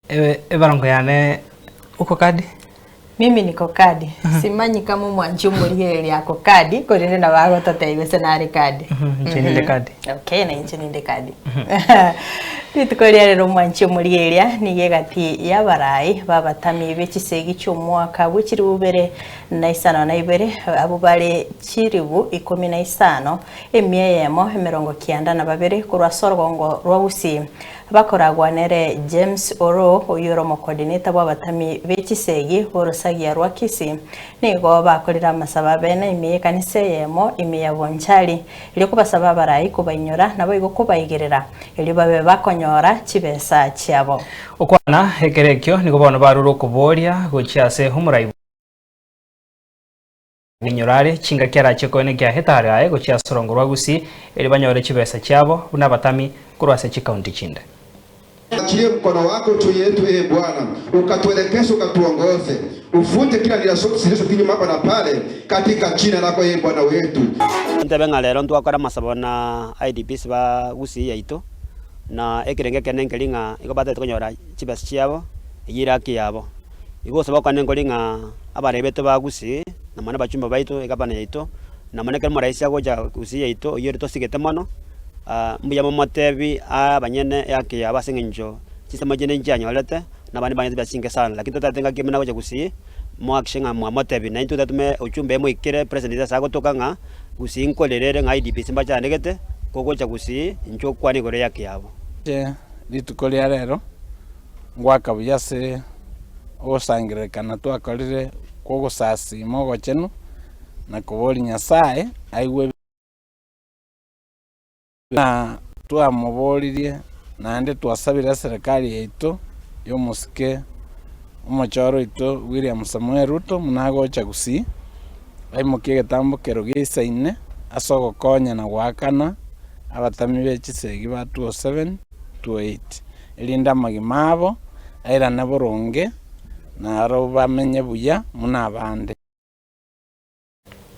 Ebarongo yane uko kadi? Mimi niko kadi. Simanyi kama omwanchi omorigereria ako kadi, korende nabo agototebia gose nare kadi. Inche ninde kadi. Okay, na inche ninde kadi. Rituko ria rero omwanchi omorigereria nigo egati y'abarai b'abatami be chisegi chi'omwaka bwe chilifu ibere na isano na ibere, abwo bare chilifu ikomi na isano, emia eyemo, emerongo kianda na babere korwa ase orogongo rwa Gusii. Bakoragwa nere James Oroo, oyio ore omocoordinator bw'abatami be chisegi b'orosagia rwa Kisii, nigo bakorire amasabo abene ime y'ekanisa eyemo ime ya Bonchari, erio kobasaba abarai kobainyora naboigo kobaigerera, erio babe bakonyora chibesa chiabo. Okwana ekero ekio nigo bono barure okoboria gochia ase omorai Bw'inyoro are, chingaki arachie koenekia hetari aye gochia ase orongo rwa Gusii, erio banyore chibesa chiabo buna abatami korwa ase chikaunti chinde. Achirie mkono wako juu yetu, ee Bwana, ukatuelekeze ukatuongoze, ufute kila nira zote zilizo kinyume hapa na pale, katika jina lako ee Bwana wetu. Ntebe ng'a rero ntwakora amasabo na IDPs ba Gusii yaito, na ekerengo ekenene nkeri ng'a igo batagete konyora chibesa chiabo, eyio ere haki yabo. Igo gose bakwane nkori ng'a abaremi baito ba Gusii, na mono abachumba baito, egavana yaito, na mono ekero omoraisi agocha Gusii yaito oyio ore tosigete mono, mbuya momotebi aa abanyene ehaki yabo ase eng'encho chinsemo chinde nchianyorete, na abande mbanyete chibesa chinke sana. Lakini totagete ngaki buna agocha Gusii, mohakikishe ng'a mwamotebi, naintwe totome ujumbe emoikere president ase agotoka ng'a Gusii nkorere ere ng'a IDPs mbachandegete, kogocha Gusii, inchuo okwane igoro y'ehaki yabo. Inche rituko ria rero Ngoaka buya ase ogosangererekana twakorire kw'ogosasiima ogochenu, na koboria Nyasae aigwe buna twamoboririe, naende twasabire eserekari yaito y'omosike omochoro oito William Samoei Ruto buna agocha Gusii, aimokie egetambokero geisaine ase ogokonya na goakana abatami be chisegi ba 207, 208. Erinde amagima abo airane boronge, na aro bamenye buya buna abande.